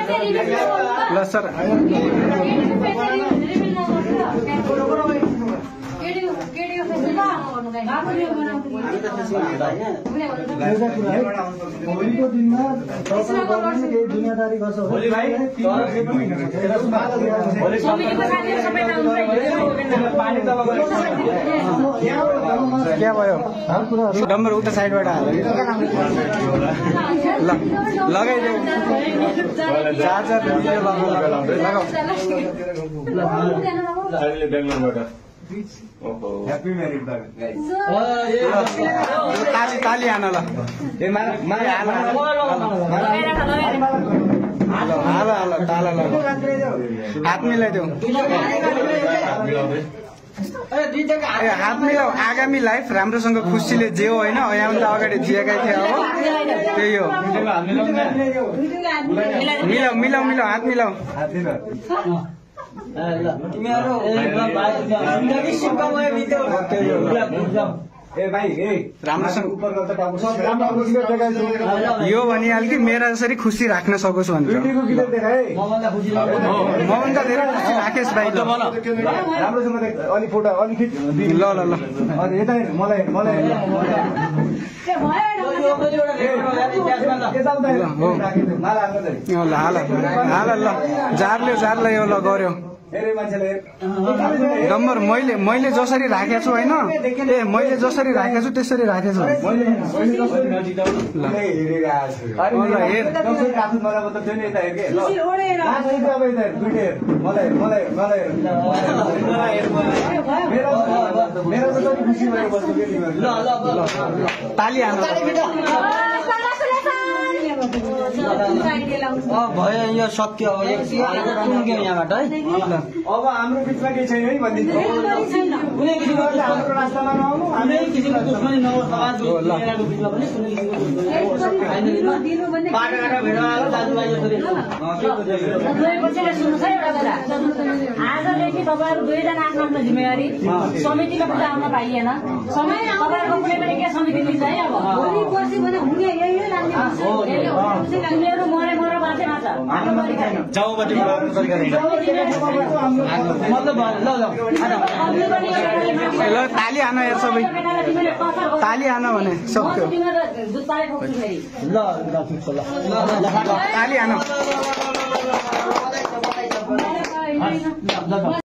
ल सर होलीको दिनमा केही दुनियादारी गर्छ क्या भयो डम्बर उता साइडबाट हाल ल लगाइदेऊ चार्जर लगाऊ ह्याप्पी म्यारिड ताली हान ल हाल ताला ल हात मिलाइदेऊ हात मिलाऊ आगामी लाइफ राम्रोसँग खुसीले जे होइन यहाँभन्दा अगाडि जिएकै थिए अब त्यही हो मिलाऊ मिलाऊ मिलाऊ हात मिलाऊ यो भनिहाल कि मेरा जसरी खुसी राख्न सकोस् भनेर मभन्दा धेरै खुसी राखेस् भाइ ल ल जारले यो ल गर्यो डम्बर मैले जसरी राखेको छु होइन मैले जसरी राखेको छु त्यसरी राखेको छु ताली हाल्नु भयो यो सक्यो यहाँबाट है अब हाम्रो बिचमा केही छैन है भनिदिनु कुनै किसिमको हाम्रो रास्तामा नआउनु कुनै किसिमको दुश्मनी नहोस् समाजको बिचमा पनि कुनै किसिमको बाटाघाटा भेडाएर दाजुभाइ आजदेखि तपाईँहरू दुईजना आफ्नो आफ्नो जिम्मेवारी समितिमा पनि आउन पाइएन तपाईँहरूको कुनै पनि के समिति लिन्छ है अब भोलि पर्सि भने हुने यही उनीहरू मरे बाँचे बाँच ल ताली हान यार सबै ताली हान भने सक्यो ताली हान